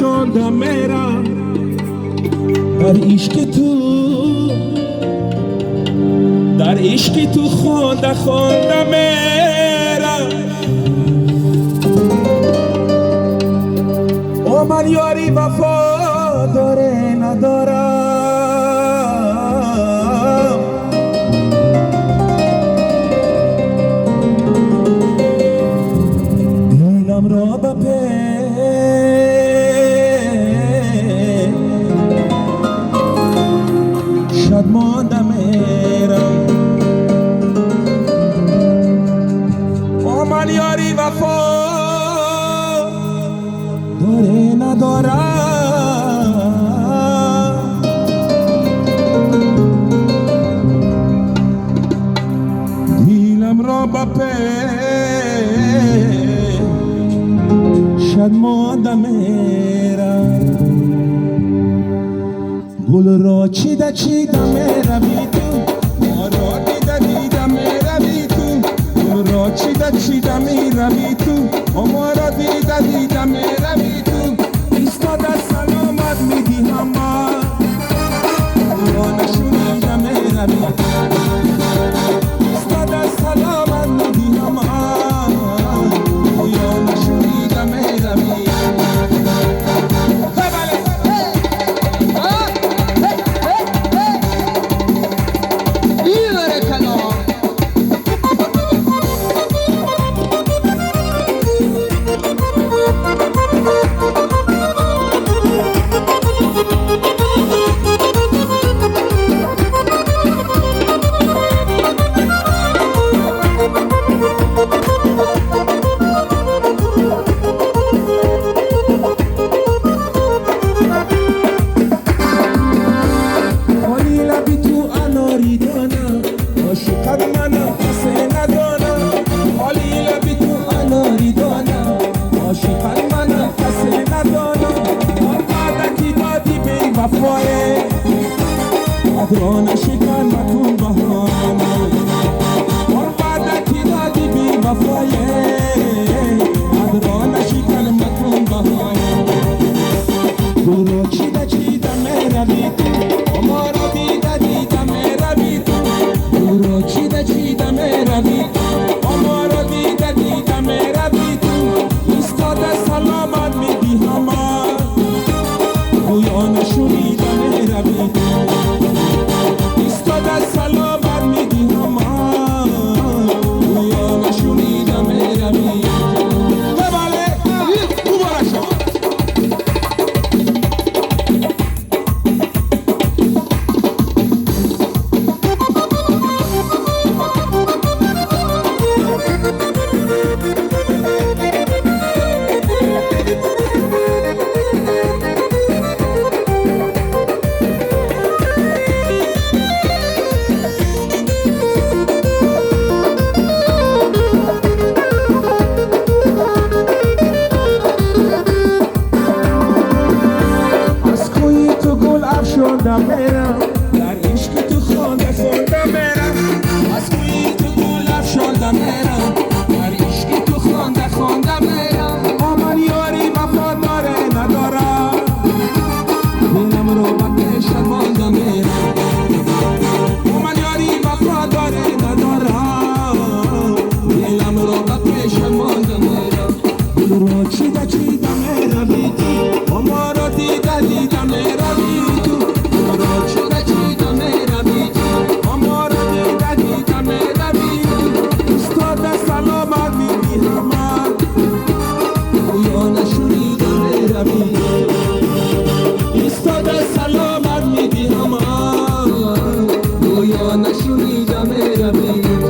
افشاندم میرم در عشق تو، در عشق تو خونده خونده میرم. او من یاری وفا داره ندارم، دلم را به شد مانده میرم. او من یاری وفا داره ندارم، دلم را به شد مانده میرم. گل را چیده چیده میروی تو، ما را دیده دیده میروی تو. گل را چیده چیده میروی تو، ما را دیده دیده میروی تو. ایستاده سلامت میدی همه، را نشونیده میروی تو. ایستاده سلامت میدی همه، یا نشونیده میروی. قدران شکن مکن بهانه، قربت کی دادی بی وفایه. قدران شکن مکن بهانه، گل را چیده چیده میروی تو، ما را دیده دیده میروی تو. گل را چیده چیده میروی تو، ما را دیده دیده میروی تو. ایستاده سلامت میدی همه، گویا نشونیده میروی تو. ایستاده سلامت میدی همه، گویا نشونیده میروی. بله مبارک شما. میرم در عشق تو خونده خونده میرم. از کوی تو گل افشانده میرم، در عشق تو خونده خونده میرم. من یاری وفا داره ندارم، دلم رو به پیشت مانده میرم. من یاری وفا داره ندارم، دلم رو به پیشت مانده میرم. گل را چیده چیده میروی تو، ما را دیده دیده میروی تو. چیده چیده میروی تو، ما را دیده دیده میروی تو. استاد سلامت میدی همه، گویا نشنیده میروی تو. استاد سلامت میدی همه، گویا نشنیده میروی.